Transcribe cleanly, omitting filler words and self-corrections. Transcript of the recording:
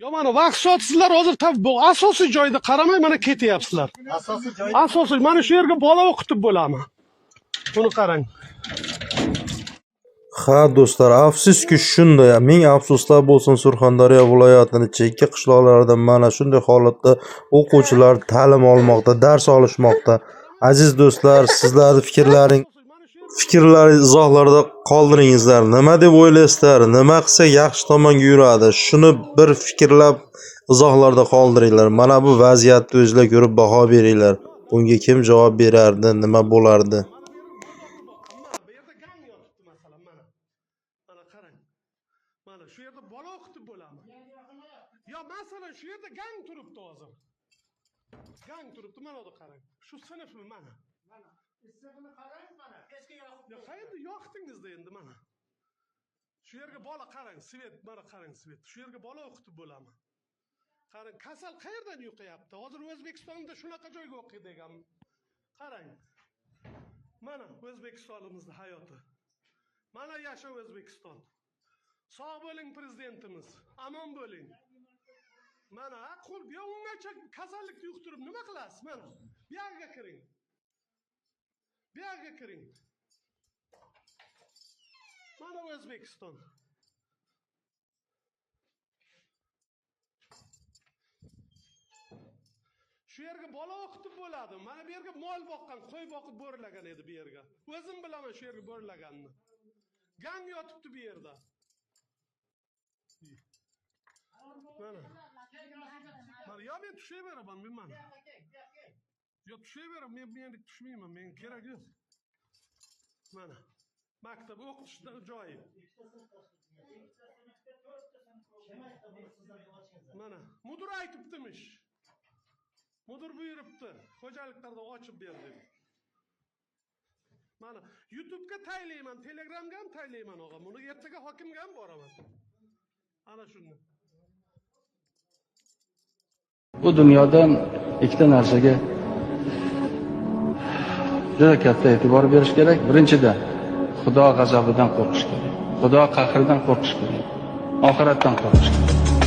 Yo mana vaqt soatsizlar hozir bu asosiy joyda qaramay mana ketyapsizlar. Asosiy joy Asosiy mana shu yerga bola o'qitib bo'ladimi? Buni qarang. Ha do'stlar, afsuski shunday, ming afsuslar bo'lsin, Surxondaryo viloyatini chekka qishloqlarida mana shunday holatda o'quvchilar ta'lim olmoqda, dars olishmoqda. Aziz do'stlar, sizlarning fikrlaringiz izohlarda qoldiringizlar. Nima deb o'ylaysizlar? Nima qilsa yaxshi tomonga yuradi? Shuni bir fikrlab izohlarda qoldiringlar. Mana bu vaziyatni o'zinglar ko'rib baho beringlar. Bunga kim javob berardi? Nima bo'lardi? Bu yerda gang yotibdi masalan mana. Mana qarang. Mana shu yerda bola o'qitib bo'ladimi? Yo masalan shu yerda gang turibdi hozir. Gang turibdi mana bu qarang. Shu sinfmi mana? Mana issig'ini qarang mana. Pechka yoqib. Yo qayerda yoqdingizda endi mana. Shu yerga bola qarang, svet mana qarang svet. Shu yerga bola o'qitib bo'ladimi? Qarang, kasal qayerdan yuqyapti? Hozir O'zbekistonda shunaqa joyga o'qiydi ekan. Qarang. Mana O'zbekistonimizning hayoti. Mana yasha O'zbekiston. Sog' bo'ling prezidentimiz. Amon bo'ling. Mana qo'l bu ungacha kasallikni yuqtirib nima qilasiz? Mana bu yerga kiring. Bu yerga kiring. Mana O'zbekiston. Shu yerga bola o'qitib bo'ladi. Mana bu yerga mol boqqan, qo'y boqib bo'rilagan edi bu yerga. O'zim bilaman shu yerga bo'rilaganini. Gang yotibdi bu yerda. Mana. Mana yo men tushayveraman, men mana. Yo tushayveraman, men tushmayman, men kerak yo'q. Mana. Maktab o'qitish joyi. Mana mudir aytibdimish. Mudir buyuribdi, xo'jaliklarda ochib ber deb. Mana YouTube'ga taylayman, Telegramga ham taylayman og'a. Buni ertaga hokimga ham boraman. Ana shuni. Bu dunyodan ikkita narsaga juda katta e'tibor berish kerak. Birinchidan, Xudo g'azabidan qo'rqish kerak. Xudo qahridan qo'rqish kerak. Oxiratdan qo'rqish kerak.